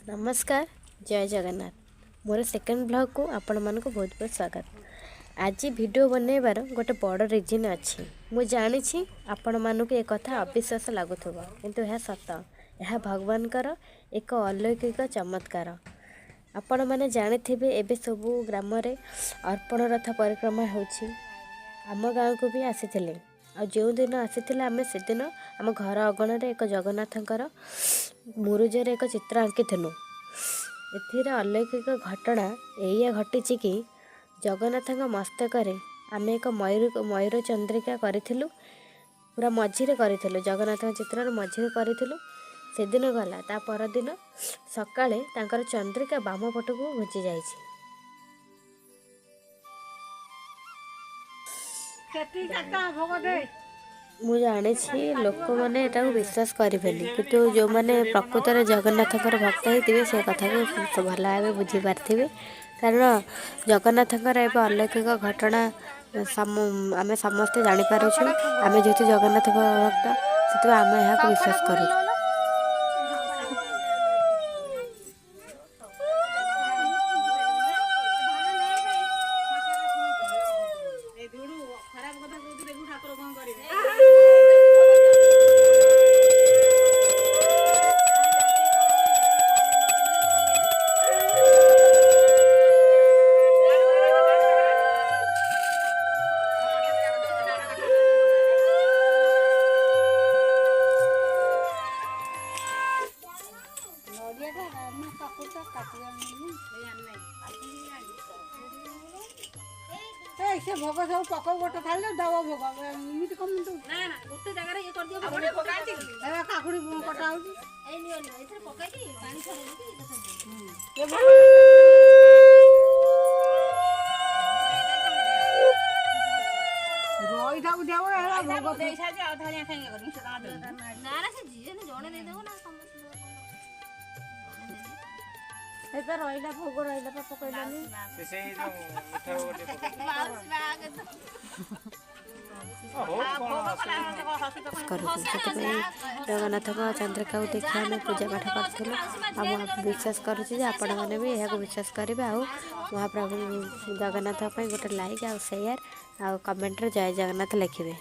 ନମସ୍କାର, ଜୟ ଜଗନ୍ନାଥ। ମୋର ସେକେଣ୍ଡ ବ୍ଲଗ୍କୁ ଆପଣମାନଙ୍କୁ ବହୁତ ବହୁତ ସ୍ୱାଗତ। ଆଜି ଭିଡ଼ିଓ ବନେଇବାର ଗୋଟେ ବଡ଼ ରିଜିନ୍ ଅଛି। ମୁଁ ଜାଣିଛି ଆପଣମାନଙ୍କୁ ଏ କଥା ଅବିଶ୍ୱାସ ଲାଗୁଥିବ, କିନ୍ତୁ ଏହା ସତ। ଏହା ଭଗବାନଙ୍କର ଏକ ଅଲୌକିକ ଚମତ୍କାର। ଆପଣମାନେ ଜାଣିଥିବେ, ଏବେ ସବୁ ଗ୍ରାମରେ ଅର୍ପଣ ରଥ ପରିକ୍ରମା ହେଉଛି। ଆମ ଗାଁକୁ ବି ଆସିଥିଲେ ଆଉ ଯେଉଁଦିନ ଆସିଥିଲେ, ଆମେ ସେଦିନ ଆମ ଘର ଅଗଣାରେ ଏକ ଜଗନ୍ନାଥଙ୍କର ମୁରୁଜରେ ଏକ ଚିତ୍ର ଆଙ୍କିଥିଲୁ। ଏଥିରେ ଅଲୌକିକ ଘଟଣା ଏଇଆ ଘଟିଛି କି ଜଗନ୍ନାଥଙ୍କ ମସ୍ତକରେ ଆମେ ଏକ ମୟୂର ଚନ୍ଦ୍ରିକା କରିଥିଲୁ। ପୁରା ମଝିରେ କରିଥିଲୁ, ଜଗନ୍ନାଥଙ୍କ ଚିତ୍ରର ମଝିରେ କରିଥିଲୁ। ସେଦିନ ଗଲା, ତା ପରଦିନ ସକାଳେ ତାଙ୍କର ଚନ୍ଦ୍ରିକା ବାମ ପଟକୁ ଘୁଞ୍ଚି ଯାଇଛି। କେତିକି କାକା ଭୋଗ ଦେ। ମୁଁ ଜାଣିଛି ଲୋକମାନେ ଏଟାକୁ ବିଶ୍ୱାସ କରିବେନି, କିନ୍ତୁ ଯେଉଁମାନେ ପ୍ରକୃତରେ ଜଗନ୍ନାଥଙ୍କର ଭକ୍ତ ହେଇଥିବେ, ସେ କଥାକୁ ଭଲ ଭାବେ ବୁଝିପାରିଥିବେ। କାରଣ ଜଗନ୍ନାଥଙ୍କର ଏବେ ଅଲୌକିକ ଘଟଣା ଆମେ ସମସ୍ତେ ଜାଣିପାରୁଛୁ। ଆମେ ଯେହେତୁ ଜଗନ୍ନାଥ ଭକ୍ତ, ସେଥିପାଇଁ ଆମେ ଏହାକୁ ବିଶ୍ୱାସ କରୁଛୁ। ଏଇ ଦୁଡୁ ଖରାପ କଥା କହୁଛି, ଦେଖୁ ଠାକୁର କଣ କରିବେ। ଏଇ ସେ ଭୋଗ ସବୁ ପକଉ, ଗୋଟେ ଥାଳିରେ ଦବ ଭୋଗ। ଏମିତି କଣ? ନା ନା, ଗୋଟେ ଜାଗାରେ ଇଏ କରିଦିଅ। ଏ କାକୁଡ଼ି କଟା ହଉଛି। ଏଇ ନିଅ ନିଅ, ଏଥିରେ ପକେଇକି ପାଣି ଛଡେଇ ଦେଇକି। ରହିଥାଉ ଦେବ ହେଲା ଭୋଗ। ନା ନା, ସେ ଯିଏ ଜଣେ ଦେଇଦେବ ନା ସମସ୍ତେ? ଏ ତ ରହିଲା ଭୋଗ, ରହିଲା ପା, ପକେଇଲାନି। ସେ ସେଇ ଯୋଉ ମିଠା ଭୋଗ ଟିକେ ପକେଇ ମାଉସୀ ମା ଆଗେ ତ ହଉ, କଣ କରୁଛୁ। ସେଥିପାଇଁ ଜଗନ୍ନାଥଙ୍କ ଚନ୍ଦ୍ରିକାକୁ ଦେଖି ଆମେ ପୂଜା ପାଠ କରିଥିଲୁ। ଆଉ ମୁଁ ବିଶ୍ୱାସ କରୁଛି ଯେ ଆପଣମାନେ ବି ଏହାକୁ ବିଶ୍ୱାସ କରିବେ ଆଉ ମହାପ୍ରଭୁ ଜଗନ୍ନାଥଙ୍କ ପାଇଁ ଗୋଟେ ଲାଇକ୍ ଆଉ ସେୟାର ଆଉ କମେଣ୍ଟରେ ଜୟ ଜଗନ୍ନାଥ ଲେଖିବେ।